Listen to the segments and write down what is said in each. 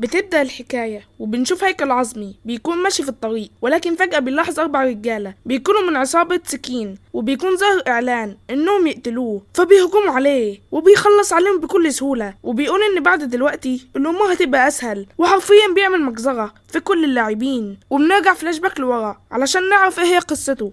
بتبدأ الحكاية وبنشوف هيكل عظمي بيكون ماشي في الطريق، ولكن فجأة بيلاحظ 4 رجالة بيكونوا من عصابة سكين، وبيكون ظاهر إعلان إنهم يقتلوه، فبيهجموا عليه وبيخلص عليهم بكل سهولة، وبيقول إن بعد دلوقتي الأمور هتبقى أسهل، وحرفيا بيعمل مجزرة في كل اللاعبين. وبنرجع فلاش باك لورا علشان نعرف إيه هي قصته.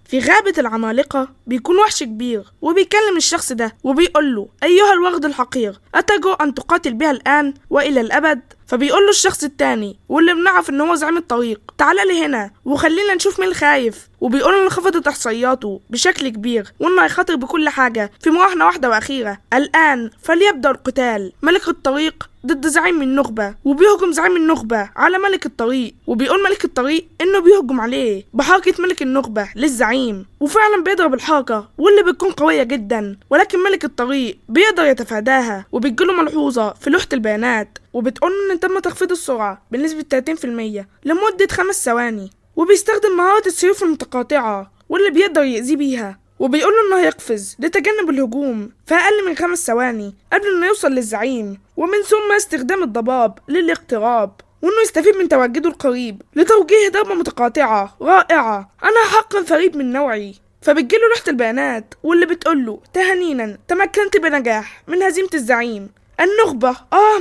في غابة العمالقة بيكون وحش كبير وبيكلم الشخص ده وبيقول له: أيها الوغد الحقير، أتجرؤ أن تقاتل بها الآن وإلى الأبد؟ فبيقول له الشخص التاني واللي بنعرف إن هو زعيم الطريق: تعال لي هنا وخلينا نشوف مين الخايف. وبيقول إن انخفضت إحصائياته بشكل كبير وإنه هيخاطر بكل حاجة في مراهنة واحدة وأخيرة. الآن فليبدأ القتال، ملك الطريق ضد زعيم النخبة. وبيهجم زعيم النخبة على ملك الطريق، وبيقول ملك الطريق إنه بيهجم عليه بحركة ملك النخبة للزعيم، وفعلا بيضرب الحركة واللي بتكون قوية جدا، ولكن ملك الطريق بيقدر يتفاداها. وبتجيله ملحوظة في لوحة البيانات وبتقول إن تم تخفيض السرعة بنسبة 30% لمدة 5 ثواني. وبيستخدم مهارة السيوف المتقاطعة واللي بيقدر يأذيه بيها، وبيقول إنه هيقفز لتجنب الهجوم في أقل من 5 ثواني قبل إنه يوصل للزعيم، ومن ثم استخدام الضباب للاقتراب، وإنه يستفيد من تواجده القريب لتوجيه ضربة متقاطعة رائعة. أنا حقا فريد من نوعي. فبتجيله لوحة البيانات واللي بتقوله: تهانينا، تمكنت بنجاح من هزيمة الزعيم النخبة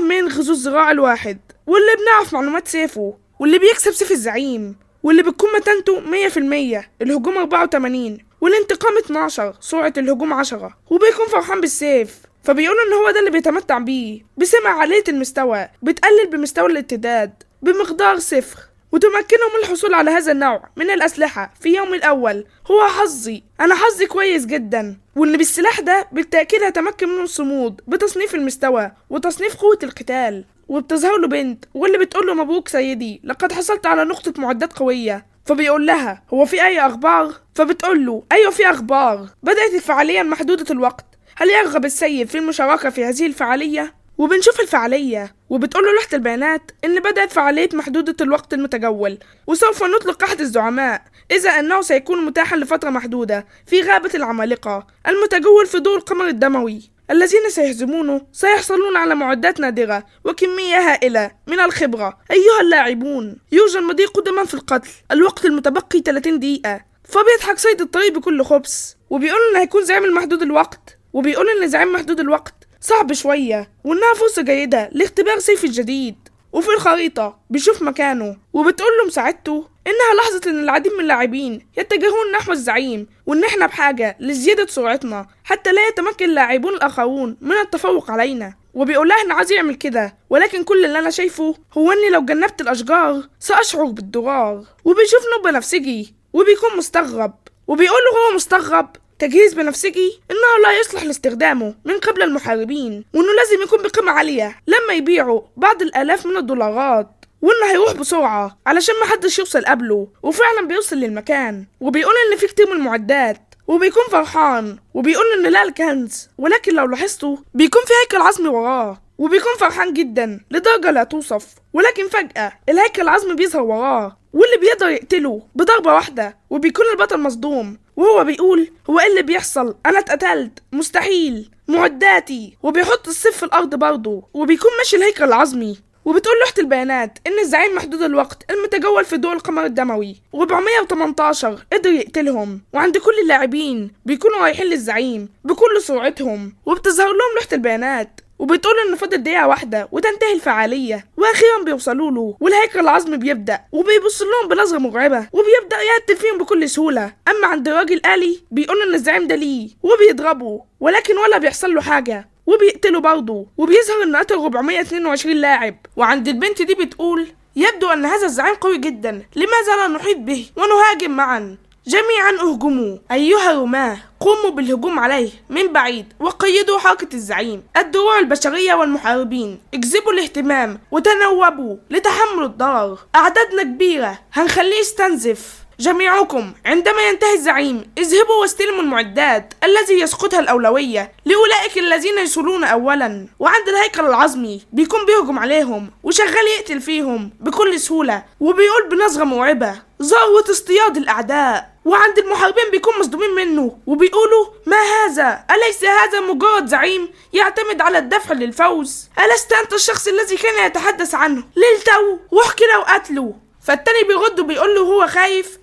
من غزو الذراع الواحد، واللي بنعرف معلومات سيفه، واللي بيكسب سيف الزعيم، واللي بتكون متانته 100%، الهجوم 84 والانتقام 12، سرعة الهجوم 10، وبيكون فرحان بالسيف. فبيقول ان هو ده اللي بيتمتع بيه بسمة عالية المستوى بتقلل بمستوى الارتداد بمقدار 0، وتمكنه من الحصول على هذا النوع من الأسلحة في يوم الأول. هو حظي، أنا حظي كويس جدا، وإن بالسلاح ده بالتأكيد هتمكن من الصمود بتصنيف المستوى وتصنيف قوة القتال. وبتظهر له بنت واللي بتقول له: مبروك سيدي، لقد حصلت على نقطة معدات قوية. فبيقول لها: هو في أي أخبار؟ فبتقول له: أيوة في أخبار، بدأت الفعالية محدودة الوقت، هل يرغب السيد في المشاركة في هذه الفعالية؟ وبنشوف الفعالية وبتقول له لوحة البيانات إن بدأت فعالية محدودة الوقت المتجول، وسوف نطلق أحد الزعماء إذا أنه سيكون متاحا لفترة محدودة في غابة العمالقة المتجول في ضوء القمر الدموي. الذين سيهزمونه سيحصلون على معدات نادرة وكمية هائلة من الخبرة. أيها اللاعبون، يرجى المضي قدما في القتل، الوقت المتبقي 30 دقيقة. فبيضحك سيد الطريق بكل خبث وبيقول إنه هيكون زعيم المحدود الوقت، وبيقول إن زعيم محدود الوقت صعب شوية وإنها فرصة جيدة لاختبار سيف الجديد. وفي الخريطة بيشوف مكانه، وبتقول له مساعدته إنها لاحظت إن العديد من اللاعبين يتجهون نحو الزعيم، وإن إحنا بحاجة لزيادة سرعتنا حتى لا يتمكن اللاعبون الآخرون من التفوق علينا. وبيقول لها إن عايز يعمل كده، ولكن كل اللي أنا شايفه هو إني لو جنبت الأشجار سأشعر بالضرار. وبيشوف نوب بنفسجي وبيكون مستغرب، وبيقول له هو مستغرب تجهيز بنفسجي إنه لا يصلح لاستخدامه من قبل المحاربين، وإنه لازم يكون بقيمة عالية لما يبيعوا بعض الآلاف من الدولارات، وإنه هيروح بسرعة علشان محدش يوصل قبله. وفعلا بيوصل للمكان وبيقول إن في كتير من المعدات، وبيكون فرحان وبيقول إن لا الكنز، ولكن لو لاحظتوا بيكون في هيكل عظمي وراه، وبيكون فرحان جدا لدرجة لا توصف. ولكن فجأة الهيكل العظمي بيظهر وراه واللي بيقدر يقتله بضربة واحدة، وبيكون البطل مصدوم وهو بيقول: هو ايه اللي بيحصل؟ انا اتقتلت، مستحيل، معداتي. وبيحط السيف في الارض برضه، وبيكون ماشي الهيكل العظمي. وبتقول لوحة البيانات إن الزعيم محدود الوقت المتجول في ضوء القمر الدموي 418 قدر يقتلهم، وعند كل اللاعبين بيكونوا رايحين للزعيم بكل سرعتهم. وبتظهر لهم لوحة البيانات وبتقول إن فاضل دقيقة واحدة وتنتهي الفعالية، وأخيرا بيوصلوا له والهيكل العظمي بيبدأ وبيبص لهم بنظرة مرعبة وبيبدأ يقتل فيهم بكل سهولة. أما عند الراجل آلي بيقول إن الزعيم ده ليه وبيضربه، ولكن ولا بيحصل له حاجة وبيقتله برضه. وبيظهر إنه قتل 422 لاعب. وعند البنت دي بتقول: يبدو أن هذا الزعيم قوي جدا، لماذا لا نحيط به ونهاجم معا؟ جميعا اهجموا أيها الرماة، قوموا بالهجوم عليه من بعيد وقيدوا حركة الزعيم، الدروع البشرية والمحاربين، اجذبوا الاهتمام وتنوبوا لتحمل الضرر، أعدادنا كبيرة هنخليه يستنزف جميعكم. عندما ينتهي الزعيم اذهبوا واستلموا المعدات الذي يسقطها الأولوية لأولئك الذين يصلون أولا. وعند الهيكل العظمي بيكون بيهجم عليهم وشغال يقتل فيهم بكل سهولة، وبيقول بنظرة مرعبة: ذروة اصطياد الأعداء. وعند المحاربين بيكون مصدومين منه وبيقولوا ما هذا؟ أليس هذا مجرد زعيم يعتمد على الدفع للفوز؟ ألست أنت الشخص الذي كان يتحدث عنه للتو؟ روح كده وقتله. فالتاني بيرد وبيقول له هو خايف،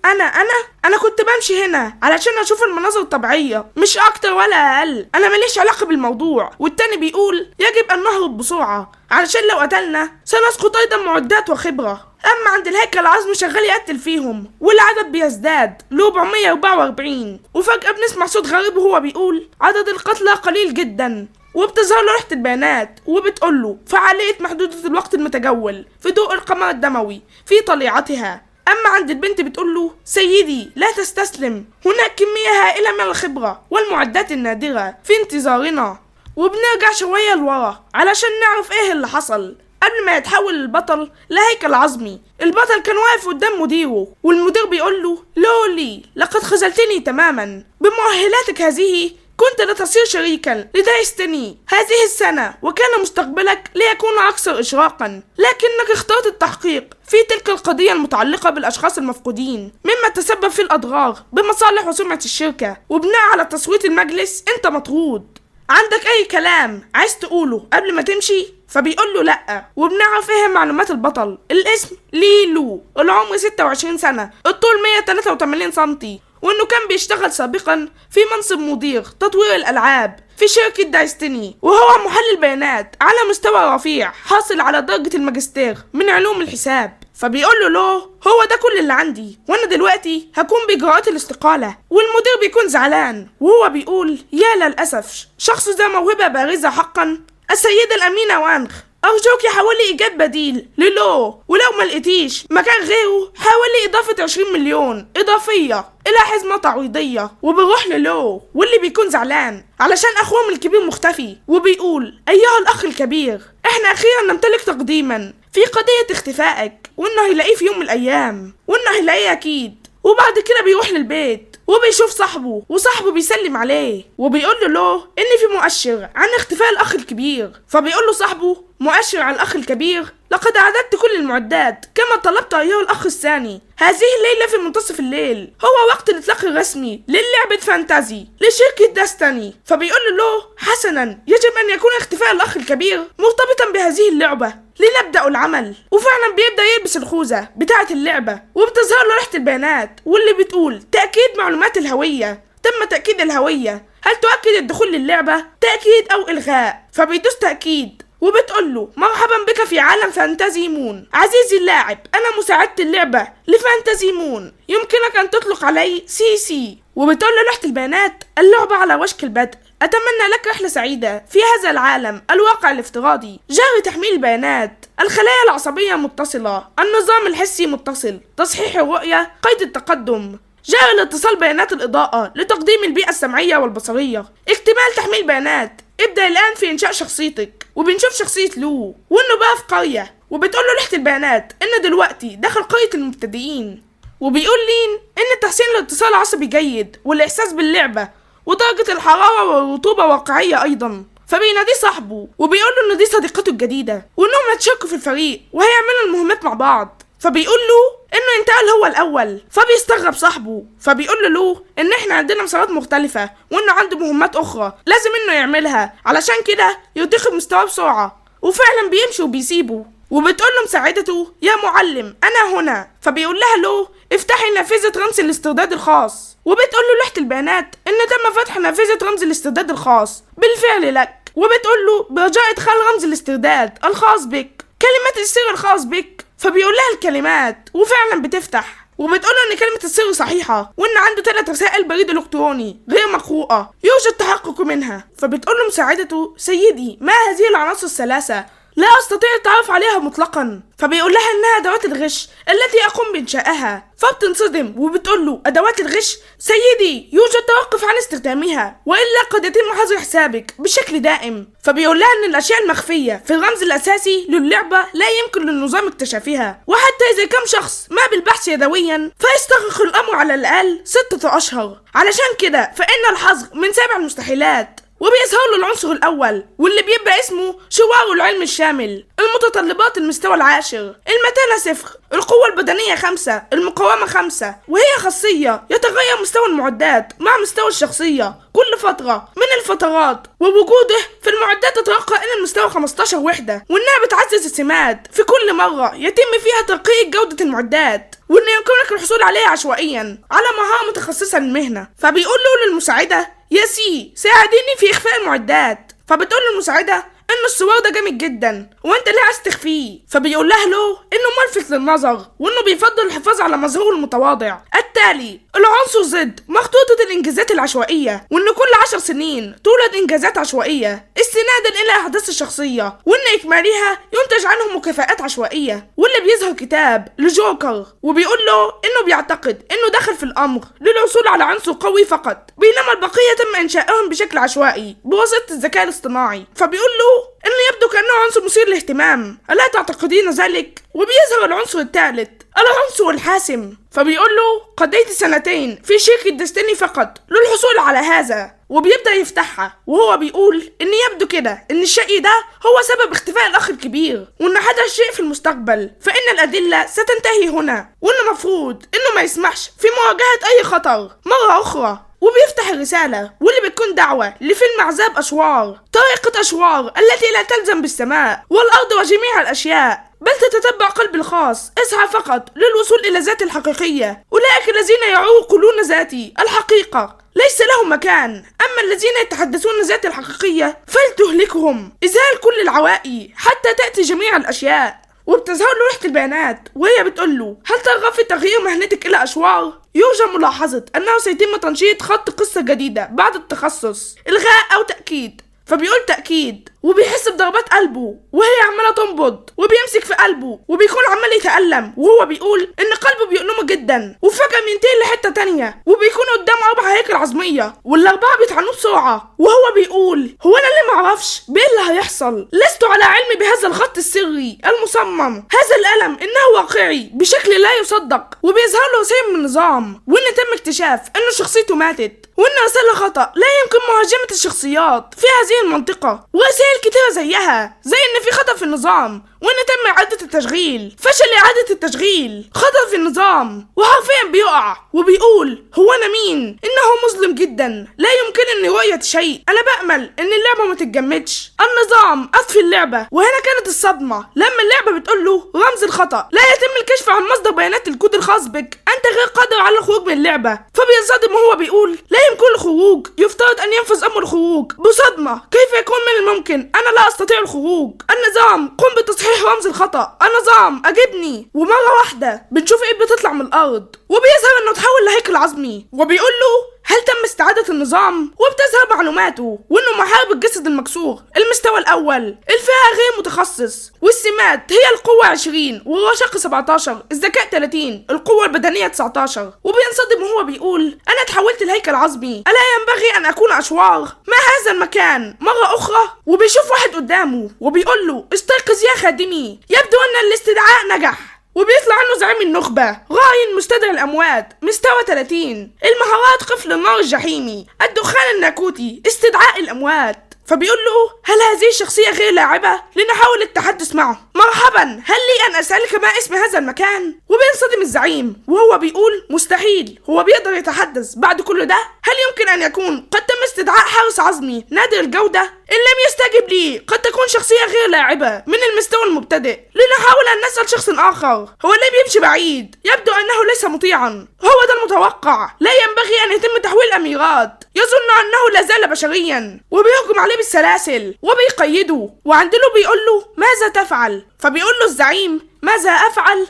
انا كنت بمشي هنا علشان اشوف المناظر الطبيعية، مش اكتر ولا اقل، انا ماليش علاقة بالموضوع. والتاني بيقول يجب ان نهرب بسرعة علشان لو قتلنا سنسقط ايضا معدات وخبره. اما عند الهيكل العظمي شغال يقتل فيهم، والعدد بيزداد ل 444. وفجاة بنسمع صوت غريب وهو بيقول عدد القتلى قليل جدا. وبتظهر له ريحة البيانات وبتقول له فعالية محدودة الوقت المتجول في ضوء القمر الدموي في طليعتها. أما عند البنت بتقول له سيدي لا تستسلم، هناك كمية هائلة من الخبرة والمعدات النادرة في انتظارنا. وبنرجع شوية لورا علشان نعرف ايه اللي حصل قبل ما يتحول البطل لهيكل عظمي. البطل كان واقف قدام مديره، والمدير بيقول له لولي لقد خذلتني تماما، بمؤهلاتك هذه كنت لتصير شريكا لدايستني هذه السنة، وكان مستقبلك ليكون أكثر إشراقا، لكنك اخترت التحقيق في تلك القضية المتعلقة بالأشخاص المفقودين، مما تسبب في الأضرار بمصالح وسمعة الشركة، وبناء على تصويت المجلس أنت مطرود. عندك أي كلام عايز تقوله قبل ما تمشي؟ فبيقول له لأ. وبنعرف ايه معلومات البطل: الاسم ليلو، العمر 26 سنة، الطول 183 سنتي، وانه كان بيشتغل سابقا في منصب مدير تطوير الالعاب في شركة دايستني، وهو محلل بيانات على مستوى رفيع حاصل على درجة الماجستير من علوم الحساب. فبيقول له لو هو ده كل اللي عندي، وانا دلوقتي هكون باجراءات الاستقالة. والمدير بيكون زعلان وهو بيقول يا للأسف، شخص ذا موهبة بارزة حقا. السيدة الأمينة وانخ، أرجوك حاولي إيجاد بديل للو، ولو ما لقيتيش مكان غيره حاولي إضافة 20 مليون إضافية إلى حزمة تعويضية. وبيروح للو واللي بيكون زعلان علشان أخوهم الكبير مختفي، وبيقول أيها الأخ الكبير، إحنا أخيرا نمتلك تقديما في قضية اختفائك، وإنه هيلاقيه في يوم من الأيام، وإنه هيلاقيه أكيد. وبعد كده بيروح للبيت وبيشوف صاحبه، وصاحبه بيسلم عليه وبيقول له لو ان في مؤشر عن اختفاء الاخ الكبير. فبيقول له صاحبه مؤشر على الاخ الكبير؟ لقد اعددت كل المعدات كما طلبت ايها الاخ الثاني. هذه الليلة في منتصف الليل هو وقت الاطلاق الرسمي للعبة فانتازي لشركة داستاني. فبيقول له لو حسنا، يجب ان يكون اختفاء الاخ الكبير مرتبطا بهذه اللعبة لنبدأ العمل. وفعلا بيبدأ يلبس الخوذة بتاعة اللعبة، وبتظهر له ريحة البيانات واللي بتقول تأكيد معلومات الهوية، تم تأكيد الهوية، هل تؤكد الدخول للعبة؟ تأكيد أو إلغاء. فبيدوس تأكيد وبتقول له مرحبا بك في عالم فانتازي مون عزيزي اللاعب، أنا مساعدة اللعبة لفانتازي مون، يمكنك أن تطلق علي سي سي. وبتقول له لوحة البيانات اللعبة على وشك البدء، أتمنى لك رحلة سعيدة في هذا العالم الواقع الافتراضي. جاري تحميل البيانات، الخلايا العصبية متصلة، النظام الحسي متصل، تصحيح الرؤية قيد التقدم، جاري الاتصال بيانات الإضاءة لتقديم البيئة السمعية والبصرية، اكتمال تحميل بيانات، ابدأ الآن في إنشاء شخصيتك. وبنشوف شخصية لو وإنه بقى في قرية، وبتقول له لوحة البيانات إنه دلوقتي دخل قرية المبتدئين. وبيقول لين إن تحسين الاتصال العصبي جيد والإحساس باللعبة ودرجة الحرارة والرطوبة واقعية أيضا. فبيناديه صاحبه وبيقول له إن دي صديقته الجديدة وإنهم هيتشاركوا في الفريق وهيعملوا المهمات مع بعض. فبيقول له إنه ينتقل هو الأول، فبيستغرب صاحبه، فبيقول له إن إحنا عندنا مسارات مختلفة وإنه عنده مهمات أخرى لازم إنه يعملها علشان كده يرتقي مستواه بسرعة. وفعلا بيمشي وبيسيبه. وبتقول له مساعدته يا معلم أنا هنا، فبيقول لها له افتحي نافذة رمز الاسترداد الخاص. وبتقول له لوحة البيانات إن تم فتح نافذة رمز الاسترداد الخاص بالفعل لك، وبتقول له برجاء إدخال رمز الاسترداد الخاص بك، كلمات السر الخاص بك. فبيقول لها الكلمات وفعلا بتفتح، وبتقول له ان كلمة السر صحيحة وان عنده 3 رسائل بريد الكتروني غير مقروءة يوجد التحقق منها. فبتقول له مساعدته سيدي ما هذه العناصر الثلاثة؟ لا استطيع التعرف عليها مطلقا. فبيقول لها انها ادوات الغش التي اقوم بانشائها. فبتنصدم وبتقول له ادوات الغش؟ سيدي يوجد توقف عن استخدامها والا قد يتم حظر حسابك بشكل دائم. فبيقول لها ان الاشياء المخفيه في الرمز الاساسي للعبة لا يمكن للنظام اكتشافها، وحتى اذا كان شخص ما بالبحث يدويا فيستغرق الامر على الاقل 6 اشهر، علشان كده فان الحظر من سابع المستحيلات. وبيظهر له العنصر الأول واللي بيبقى اسمه شوارو العلم الشامل. المتطلبات المستوى العاشر، المتانة 0، القوة البدنية 5، المقاومة 5، وهي خاصية يتغير مستوى المعدات مع مستوى الشخصية كل فترة من الفترات، ووجوده في المعدات تترقى إلى المستوى 15 وحدة، وإنها بتعزز السمات في كل مرة يتم فيها ترقية جودة المعدات، وإن يمكنك الحصول عليها عشوائيا على مهارة متخصصة للمهنة. فبيقول له للمساعدة يا سي ساعديني في إخفاء المعدات. فبتقول للمساعدة إن السوار ده جامد جدا وانت ليه عايز تخفيه؟ فبيقول لها له انه ملفت للنظر وانه بيفضل الحفاظ على مظهره المتواضع. التالي العنصر زد، مخطوطة الانجازات العشوائية، وان كل 10 سنين تولد انجازات عشوائية استنادا الى احداث الشخصية، وان اكمالها ينتج عنه مكافآت عشوائية. واللي بيظهر كتاب لجوكر وبيقول له انه بيعتقد انه دخل في الامر للحصول على عنصر قوي فقط، بينما البقية تم انشائهم بشكل عشوائي بواسطة الذكاء الاصطناعي. فبيقول له انه يبدو كأنه عنصر مثير للاهتمام، ألا تعتقدين ذلك؟ وبيظهر العنصر الثالث العنصر الحاسم. فبيقول له قضيت 2 سنين في شركة ديستني فقط للحصول على هذا، وبيبدأ يفتحها وهو بيقول ان يبدو كده ان الشيء ده هو سبب اختفاء الاخ الكبير، وان حدث شيء في المستقبل فان الادلة ستنتهي هنا، وان المفروض انه ما يسمحش في مواجهة اي خطر مرة اخرى. وبيفتح الرسالة واللي بتكون دعوة لفيلم عذاب أشوار، طريقة أشوار التي لا تلزم بالسماء والأرض وجميع الأشياء، بل تتتبع قلبي الخاص، اسعى فقط للوصول إلى ذاتي الحقيقية. أولئك الذين يعوقون ذاتي الحقيقة ليس لهم مكان، أما الذين يتحدثون ذاتي الحقيقية فلتهلكهم. إزال كل العوائي حتى تأتي جميع الأشياء. وبتظهر له لوحة البيانات وهي بتقول له هل ترغب في تغيير مهنتك إلى أشوار؟ يرجى ملاحظة أنه سيتم تنشيط خط قصة جديدة بعد التخصص، إلغاء أو تأكيد. فبيقول تأكيد، وبيحس بضربات قلبه وهي عمالة تنبض، وبيمسك في قلبه وبيكون عمال يتألم وهو بيقول إن قلبه بيؤلمه جدا. وفجأة بينتقل لحتة تانية وبيكون قدامه 4 هياكل عظمية، والأربعة بيطعنوه بسرعة، وهو بيقول هو أنا اللي معرفش بإيه اللي هيحصل، لست على علم بهذا الخط السري المصمم، هذا الألم إنه واقعي بشكل لا يصدق. وبيظهر له رسائل من النظام وإن تم اكتشاف إن شخصيته ماتت، وإن رسالة خطأ لا يمكن مهاجمة الشخصيات في هذه المنطقة، ورسائل كتيرة زيها زي إن في خطأ في النظام، وإن تم إعادة التشغيل، فشل إعادة التشغيل، خطأ في النظام، وحرفيا بيقع وبيقول هو أنا مين؟ إنه مظلم جدا، لا يمكنني رؤية شيء، أنا بأمل إن اللعبة ما تتجمدش، النظام أطفي اللعبة. وهنا كانت الصدمة لما اللعبة بتقول له رمز الخطأ، لا يتم الكشف عن مصدر بيانات الكود الخاص بك، أنت غير قادر على الخروج من اللعبة. فبينصدم وهو بيقول لا يمكن الخروج، يفترض أن ينفذ أمر الخروج. بصدمة كيف يكون من الممكن؟ أنا لا أستطيع الخروج، النظام قم بتصحيح رمز الخطأ، النظام أجبني. ومرة واحدة بنشوف إيه بتطلع من الأرض، وبيظهر إنه تحول لهيكل عظمي، وبيقول له هل تم استعادة النظام؟ وبتظهر معلوماته وإنه محارب الجسد المكسور المستوى الأول، الفئة غير متخصص، والسمات هي القوة 20 والرشاقة 17، الذكاء 30، القوة البدنية 19. وبينصدم وهو بيقول أنا تحولت لهيكل عظمي، ألا ينبغي أن أكون أشوار؟ ما هذا المكان؟ مرة أخرى وبيشوف واحد قدامه وبيقول له استيقظ يا خادمي، يبدو أن الاستدعاء نجح. وبيطلع عنه زعيم النخبة راين مستدعي الأموات مستوى 30، المهارات قفل النار الجحيمي، الدخان الناكوتي، استدعاء الأموات. فبيقول له هل هذه الشخصية غير لاعبة؟ لنحاول التحدث معه. مرحبا، هل لي أن أسألك ما اسم هذا المكان؟ وبينصدم الزعيم وهو بيقول مستحيل، هو بيقدر يتحدث بعد كل ده؟ هل يمكن أن يكون قد تم استدعاء حارس عظمي نادر الجودة؟ إن لم يستجب لي قد تكون شخصية غير لاعبة من المستوى المبتدئ، لنحاول أن نسأل شخص آخر. هو لا بيمشي بعيد، يبدو أنه ليس مطيعا، هو ده المتوقع، لا ينبغي أن يتم تحويل أميرات، يظن أنه لا زال بشريا. وبيهجم عليه بالسلاسل وبيقيده، وعندله بيقول له ماذا تفعل؟ فبيقول له الزعيم ماذا أفعل؟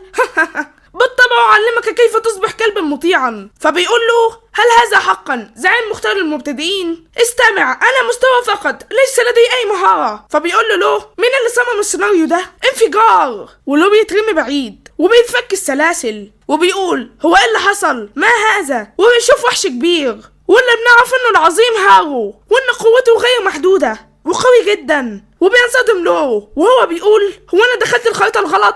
بالطبع أعلمك كيف تصبح كلبا مطيعا. فبيقول له هل هذا حقا زعيم مختار المبتدئين؟ استمع، أنا مستوى فقط، ليس لدي أي مهارة. فبيقول له مين اللي صمم السيناريو ده؟ انفجار. ولو بيترمي بعيد وبيتفك السلاسل وبيقول هو ايه اللي حصل؟ ما هذا؟ وبيشوف وحش كبير واللي بنعرف انه العظيم هارو، وان قوته غير محدودة وقوي جدا. وبينصدم له وهو بيقول هو انا دخلت الخريطة الغلط؟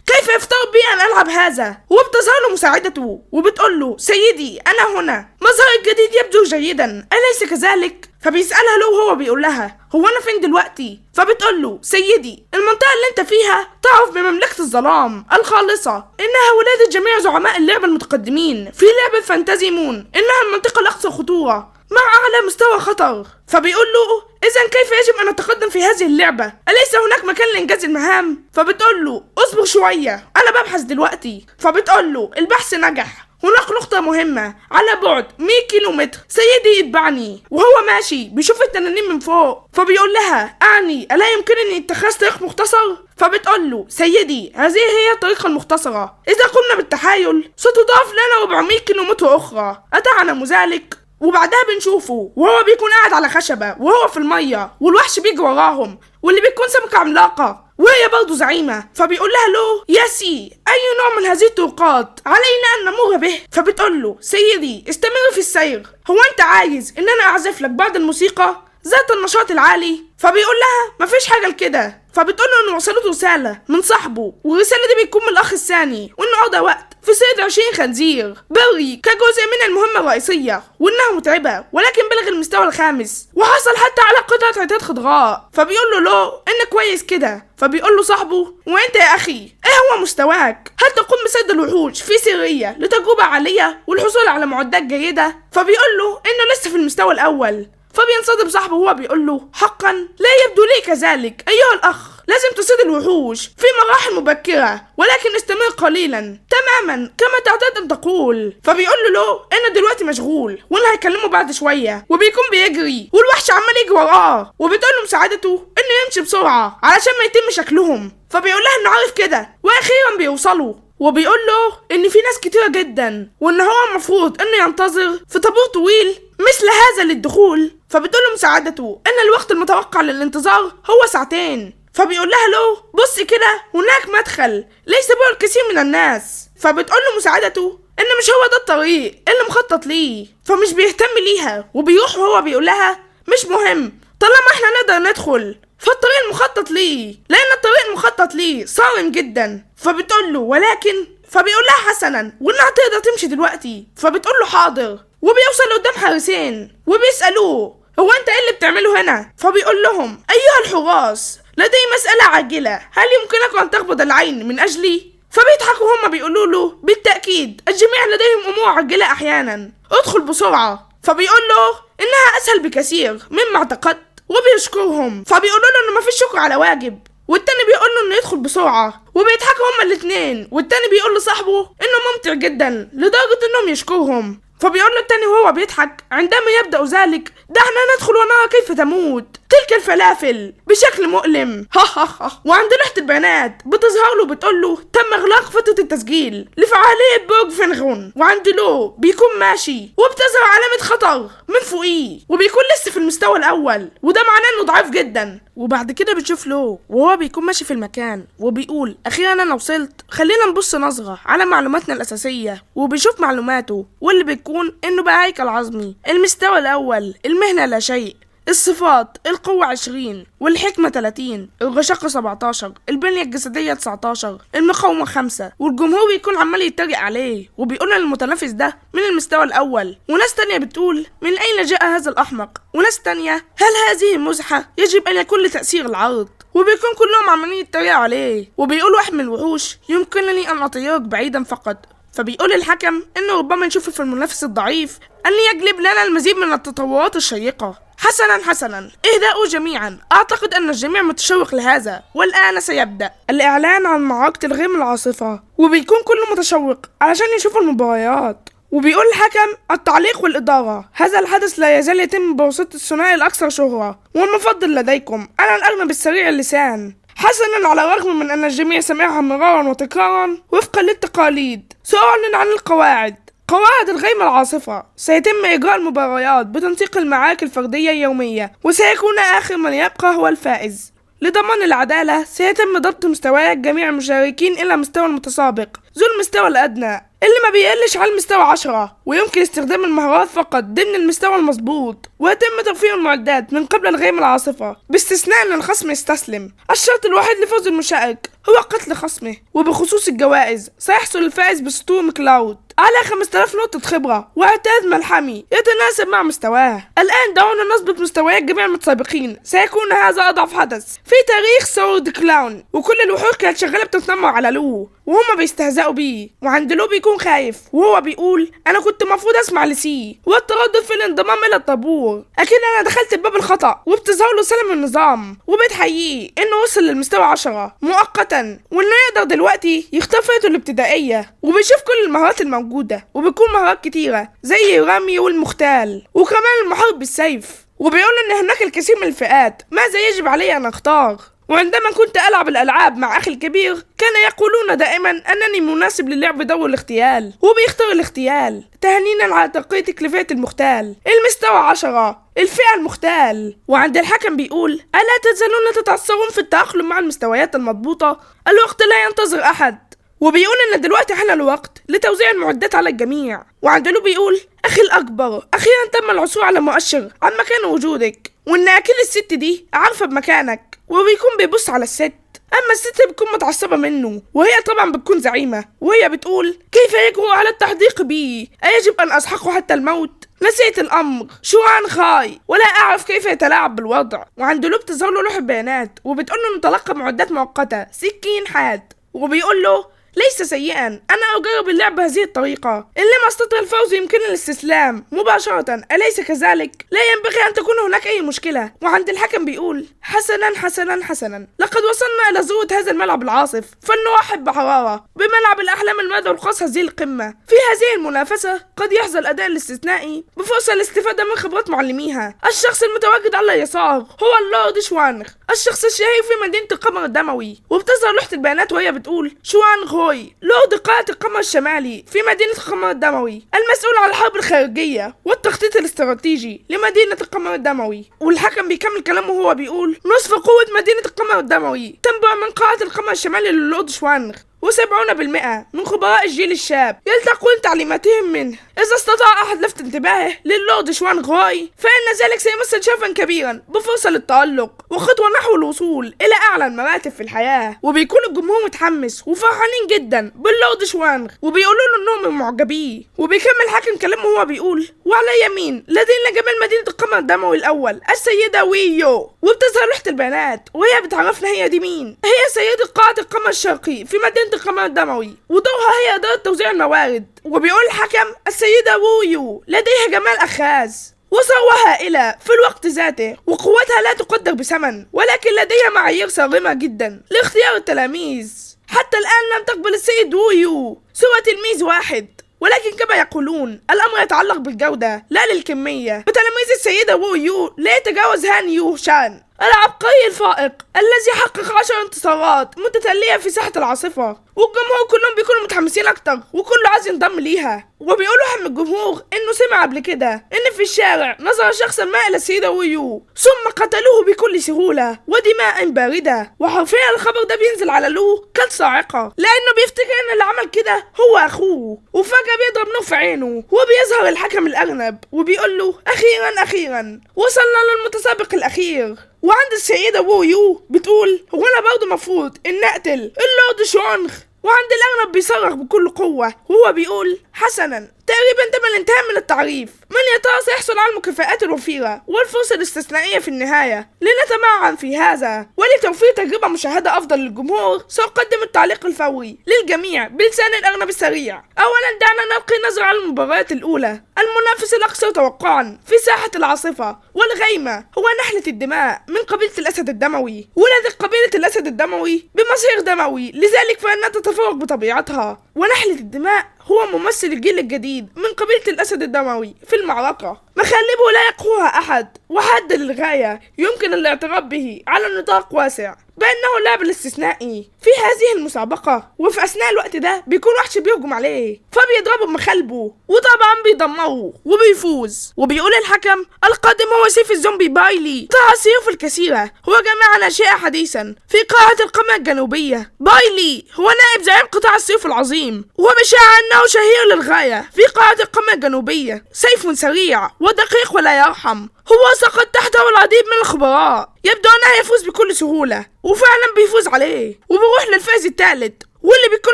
كيف يفترض بي أن ألعب هذا؟ وبتظهر له مساعدته وبتقول له سيدي أنا هنا، مظهر الجديد يبدو جيدا أليس كذلك؟ فبيسألها لو هو بيقول لها هو أنا فين دلوقتي؟ فبتقول له سيدي المنطقة اللي انت فيها تعرف بمملكة الظلام الخالصة، إنها ولادة جميع زعماء اللعبة المتقدمين في لعبة فانتازي مون، إنها المنطقة الأقصى خطورة مع أعلى مستوى خطر. فبيقول له إذا كيف يجب أن أتقدم في هذه اللعبة؟ أليس هناك مكان لإنجاز المهام؟ فبتقول له اصبر شوية أنا ببحث دلوقتي. فبتقول له البحث نجح، هناك نقطة مهمة على بعد 100 كيلومتر، سيدي يتبعني. وهو ماشي بيشوف التنانين من فوق، فبيقول لها أعني ألا يمكنني اتخاذ طريق مختصر؟ فبتقول له سيدي هذه هي الطريقة المختصرة، إذا قمنا بالتحايل ستضاف لنا 400 كيلومتر أخرى، أتعلم ذلك؟ وبعدها بنشوفه وهو بيكون قاعد على خشبة وهو في المية والوحش بيجي وراهم واللي بيكون سمكة عملاقة وهي برضه زعيمة. فبيقول لها لو يا سي أي نوع من هذه الطرقات علينا أن نمر به؟ فبتقول له سيدي استمر في السير، هو أنت عايز إن أنا أعزف لك بعض الموسيقى ذات النشاط العالي؟ فبيقول لها مفيش حاجة لكده. فبتقول له إنه وصلته رسالة من صاحبه، والرسالة دي بتكون من الأخ الثاني، وإنه قضى وقت في صيد 20 خنزير بري كجزء من المهمة الرئيسية، وإنها متعبة ولكن بلغ المستوى الخامس وحصل حتى على قطعة عتاد خضراء. فبيقول له لو إن كويس كده. فبيقول له صاحبه وإنت يا أخي إيه هو مستواك؟ هل تقوم بصيد الوحوش في سرية لتجربة عالية والحصول على معدات جيدة؟ فبيقول له إنه لسه في المستوى الأول. فبينصدم صاحبه وهو بيقول له حقا لا يبدو لي كذلك أيها الأخ، لازم تصيد الوحوش في مراحل مبكرة ولكن استمر قليلا تماما كما تعتاد أن تقول. فبيقول له لو إنه دلوقتي مشغول وإنه هيكلمه بعد شوية، وبيكون بيجري والوحش عمال يجري وراه، وبتقول له مساعدته إنه يمشي بسرعة علشان ما يتم شكلهم. فبيقول لها إنه عارف كده، وأخيرا بيوصلوا. وبيقول له إن في ناس كتيرة جدا وإن هو المفروض إنه ينتظر في طابور طويل مثل هذا للدخول. فبتقول له مساعدته إن الوقت المتوقع للانتظار هو ساعتين. فبيقول لها لو بص كده هناك مدخل ليس به الكثير من الناس. فبتقول له مساعدته إن مش هو ده الطريق اللي مخطط ليه، فمش بيهتم ليها وبيروح وهو بيقول لها مش مهم طالما احنا نقدر ندخل فالطريق المخطط ليه، لأن الطريق المخطط ليه صارم جدا. فبتقول له ولكن، فبيقول لها حسنا وإنها تقدر تمشي دلوقتي. فبتقول له حاضر. وبيوصل قدام حارسين وبيسألوه هو أنت إيه اللي بتعمله هنا؟ فبيقول لهم أيها الحراس لدي مسألة عاجلة، هل يمكنك أن تقبض العين من أجلي؟ فبيضحكوا هما بيقولوا له بالتأكيد الجميع لديهم أمور عاجلة أحيانا، ادخل بسرعة. فبيقول له إنها أسهل بكثير مما اعتقدت وبيشكرهم. فبيقولوا له إنه مفيش شكر على واجب، والتاني بيقول له إنه يدخل بسرعة، وبيضحكوا هما الاتنين. والتاني بيقول لصاحبه إنه ممتع جدا لدرجة إنهم يشكرهم. فبيقول له التاني وهو بيضحك عندما يبدأ ذلك دعنا ندخل ونرى كيف تموت تلك الفلافل بشكل مؤلم. ها ها ها. وعند لوحة البيانات بتظهر له بتقول له تم إغلاق فترة التسجيل لفعالية برج فينغون. وعند لو بيكون ماشي وبتظهر علامة خطر من فوقيه وبيكون لسه في المستوى الأول، وده معناه إنه ضعيف جدا. وبعد كده بتشوف لو وهو بيكون ماشي في المكان وبيقول أخيرا أنا وصلت، خلينا نبص نظرة على معلوماتنا الأساسية. وبيشوف معلوماته واللي بيكون إنه بقى هيكل عظمي، المستوى الأول، المهنة لا شيء، الصفات القوة 20 والحكمة 30، الرشاقة 17، البنية الجسدية 19، المقاومة 5. والجمهور بيكون عمال يتريق عليه وبيقول ان المتنافس ده من المستوى الأول، وناس تانية بتقول من أين جاء هذا الأحمق، وناس تانية هل هذه مزحة يجب أن يكون لتأثير العرض. وبيكون كلهم عمالين يتريقوا عليه وبيقولوا احمل الوحوش يمكنني أن أطيرك بعيدا فقط. فبيقول الحكم إنه ربما نشوف في المنافس الضعيف أن يجلب لنا المزيد من التطورات الشيقة. حسنا حسنا اهدأوا جميعا، أعتقد أن الجميع متشوق لهذا، والآن سيبدأ الإعلان عن معركة الغيم العاصفة. وبيكون كله متشوق علشان يشوفوا المباريات. وبيقول الحكم التعليق والإدارة، هذا الحدث لا يزال يتم بواسطة الثنائي الأكثر شهرة والمفضل لديكم، أنا الأرنب السريع اللسان. حسنا على الرغم من أن الجميع سمعها مرارا وتكرارا وفقا للتقاليد، سأعلن عن القواعد. قواعد الغيمة العاصفة: سيتم إجراء المباريات بتنسيق المعارك الفردية اليومية، وسيكون آخر من يبقى هو الفائز. لضمان العدالة سيتم ضبط مستويات جميع المشاركين إلى مستوى المتسابق ذو المستوى الأدنى. اللي ما بيقلش على المستوى 10، ويمكن استخدام المهارات فقط ضمن المستوى المظبوط، ويتم توفير المعدات من قبل الغيم العاصفة باستثناء ان الخصم يستسلم. الشرط الوحيد لفوز المشارك هو قتل خصمه. وبخصوص الجوائز، سيحصل الفائز ب Storm Cloud على 5000 نقطة خبرة وعتاد ملحمي يتناسب مع مستواه. الآن دعونا نضبط مستويات جميع المتسابقين، سيكون هذا أضعف حدث في تاريخ Sword Clan. وكل الوحوش كانت شغالة بتتنمر على لو وهما بيستهزئوا بيه، وعند لو بيكون خايف وهو بيقول أنا كنت المفروض أسمع لسي والتردد في الانضمام إلى الطابور، أكيد أنا دخلت الباب الخطأ. وبتظهر له سلم النظام وبتحييه إنه وصل للمستوى 10 مؤقتا، وإنه يقدر دلوقتي يختار فئته الابتدائية، وبيشوف كل المهارات الموجودة وبيكون مهارات كتيرة زي الرمي والمختال وكمان المحارب بالسيف. وبيقول إن هناك الكثير من الفئات، ماذا يجب علي أن أختار؟ وعندما كنت ألعب الألعاب مع أخي الكبير كان يقولون دائما أنني مناسب للعب دور الاغتيال، وبيختار الاغتيال. تهنينا على ترقيتك لفئة المختال المستوى 10 الفئة المختال. وعند الحكم بيقول ألا تزالون تتعثرون في التأقلم مع المستويات المضبوطة؟ الوقت لا ينتظر أحد. وبيقول إن دلوقتي حان الوقت لتوزيع المعدات على الجميع. وعند لو بيقول أخي الأكبر أخيرا تم العثور على مؤشر عن مكان وجودك، وإن أكيد الست دي عارفة بمكانك. وبيكون بيبص على الست، أما الست بتكون متعصبة منه، وهي طبعا بتكون زعيمة، وهي بتقول كيف يجرؤ على التحديق بي؟ أيجب أن أسحقه حتى الموت؟ نسيت الأمر شوان خاي ولا أعرف كيف يتلاعب بالوضع. وعند لو بتظهر له لوحة بيانات وبتقول له إنه تلقى معدات مؤقتة سكين حاد، وبيقول له ليس سيئا، أنا أجرب اللعب بهذه الطريقة، إن لم أستطع الفوز يمكنني الاستسلام مباشرة، أليس كذلك؟ لا ينبغي أن تكون هناك أي مشكلة. وعند الحكم بيقول حسنا حسنا حسنا، لقد وصلنا إلى ذروة هذا الملعب العاصف، فلنرحب بحرارة بملعب الأحلام المدعو الخاص هذه القمة. في هذه المنافسة قد يحظى الأداء الاستثنائي بفرصة للاستفادة من خبرات معلميها. الشخص المتواجد على اليسار هو اللورد شوانغ، الشخص الشهير في مدينة القمر الدموي. وبتظهر لوحة البيانات وهي بتقول شوانغ هوي لورد قاعة القمر الشمالي في مدينة القمر الدموي، المسؤول عن الحرب الخارجية والتخطيط الاستراتيجي لمدينة القمر الدموي. والحكم بيكمل كلامه وهو بيقول نصف قوة مدينة القمر الدموي تنبع من قاعة القمر الشمالي للورد شوانغ، و70% من خبراء الجيل الشاب يلتقون تعليماتهم منه. إذا استطاع أحد لفت انتباهه للورد شوانغ هوي فإن ذلك سيمثل شرفا كبيرا بفرصة للتألق وخطوة نحو الوصول إلى أعلى المراتب في الحياة. وبيكون الجمهور متحمس وفرحانين جدا باللورد شوانغ وبيقولوا له إنهم من معجبيه. وبيكمل الحاكم كلامه وهو بيقول وعلى يمين لدينا جمال مدينة القمر الدموي الأول السيدة ويو. وبتظهر لوحة البيانات وهي بتعرفنا هي دي مين، هي سيدة قاعة القمر الشرقي في مدينة القمر الدموي، ودورها هي إدارة توزيع الموارد. وبيقول الحكم السيدة وويو لديها جمال أخاذ وثروة هائلة في الوقت ذاته، وقوتها لا تقدر بثمن، ولكن لديها معايير صارمة جدا لاختيار التلاميذ. حتى الآن لم تقبل السيد وويو سوى تلميذ واحد، ولكن كما يقولون الأمر يتعلق بالجودة لا للكمية. وتلاميذ السيدة وويو لا يتجاوز هان يو شان العبقري الفائق الذي حقق 10 انتصارات متتالية في ساحة العاصفة. والجمهور كلهم بيكونوا متحمسين أكتر وكله عايز ينضم ليها. وبيقولوا هم الجمهور إنه سمع قبل كده إن في الشارع نظر شخصا ما إلى السيدة ويو ثم قتلوه بكل سهولة ودماء باردة. وحرفيا الخبر ده بينزل على لو كالصاعقة لأنه بيفتكر إن اللي عمل كده هو أخوه، وفجأة بيضرب نور في عينه وبيظهر الحكم الأرنب وبيقول له أخيرا أخيرا وصلنا للمتسابق الأخير. وعند السيدة وويو بتقول هو أنا برضه مفروض إن أقتل اللورد شوانغ؟ وعند الأرنب بيصرخ بكل قوة وهو بيقول حسنا تقريبا تم الانتهاء من التعريف، من يا ترى سيحصل على المكافآت الوفيرة والفرصة الاستثنائية في النهاية؟ لنتمعن في هذا، ولتوفير تجربة مشاهدة أفضل للجمهور سأقدم التعليق الفوري للجميع بلسان الأرنب السريع. أولا دعنا نلقي نظرة على المباريات الأولى. المنافس الأكثر توقعا في ساحة العاصفة والغيمة هو نحلة الدماء من قبيلة الأسد الدموي. ولدت قبيلة الأسد الدموي بمصير دموي، لذلك فإنها تتفوق بطبيعتها. ونحلة الدماء هو ممثل الجيل الجديد من قبيلة الأسد الدموي في المعركة. مخالبه لا يقوها أحد وحاد للغاية، يمكن الاعتراف به على نطاق واسع بأنه اللاعب الاستثنائي في هذه المسابقة. وفي أثناء الوقت ده بيكون وحش بيهجم عليه فبيضربه بمخالبه وطبعا بيدمره وبيفوز. وبيقول الحكم القادم هو سيف الزومبي بايلي قطع السيوف الكثيرة، هو جماعة ناشئة حديثا في قاعة القمة الجنوبية. بايلي هو نائب زعيم قطاع السيوف العظيم، وبشاع أنه شهير للغاية في قاعة القمة الجنوبية. سيف سريع ودقيق ولا يرحم، هو سقط تحته العديد من الخبراء. يبدو أنه يفوز بكل سهولة، وفعلا بيفوز عليه وبيروح للفائز الثالث، واللي بيكون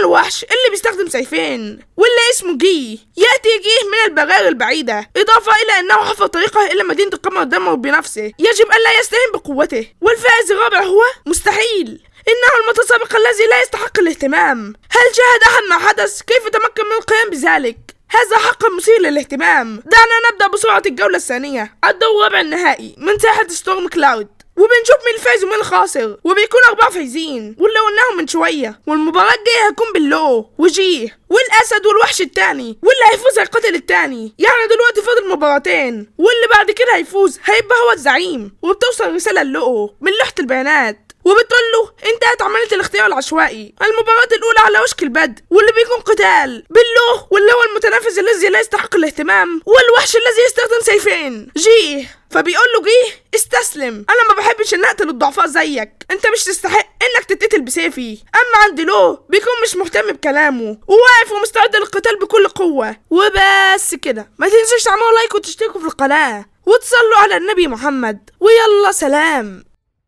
الوحش اللي بيستخدم سيفين واللي اسمه جي. يأتي جيه من البراري البعيدة، إضافة إلى أنه حفر طريقه إلى مدينة القمر الدموي بنفسه. يجب ألا يستهين بقوته. والفائز الرابع هو مستحيل، إنه المتسابق الذي لا يستحق الاهتمام. هل شاهد أحد ما حدث؟ كيف تمكن من القيام بذلك؟ هذا حقا مثير للاهتمام. دعنا نبدأ بسرعة الجولة الثانية، الدور ربع النهائي من ساحة ستورم كلاود، وبنشوف مين الفايز ومين الخاسر، وبيكون 4 فايزين واللي قلناهم من شوية. والمباراة الجاية هتكون باللو وجيه والأسد والوحش التاني، واللي هيفوز هيقاتل التاني. يعني دلوقتي فاضل مباراتين، واللي بعد كده هيفوز هيبقى هو الزعيم. وبتوصل رسالة للو من لوحة البيانات وبتقول له انتهت عملية الاختيار العشوائي، المباراة الأولى على وشك البدء، واللي بيكون قتال باللو واللي هو المتنافس الذي لا يستحق الاهتمام، والوحش الذي يستخدم سيفين جيه. فبيقول له جيه استسلم، انا ما بحبش ان اقتل الضعفاء زيك، انت مش تستحق انك تتقتل بسيفي. اما عند لو بيكون مش مهتم بكلامه وواقف ومستعد للقتال بكل قوة. وبس كده، ما تنسوش تعملوا like وتشتركوا في القناة وتصلوا على النبي محمد، ويلا سلام.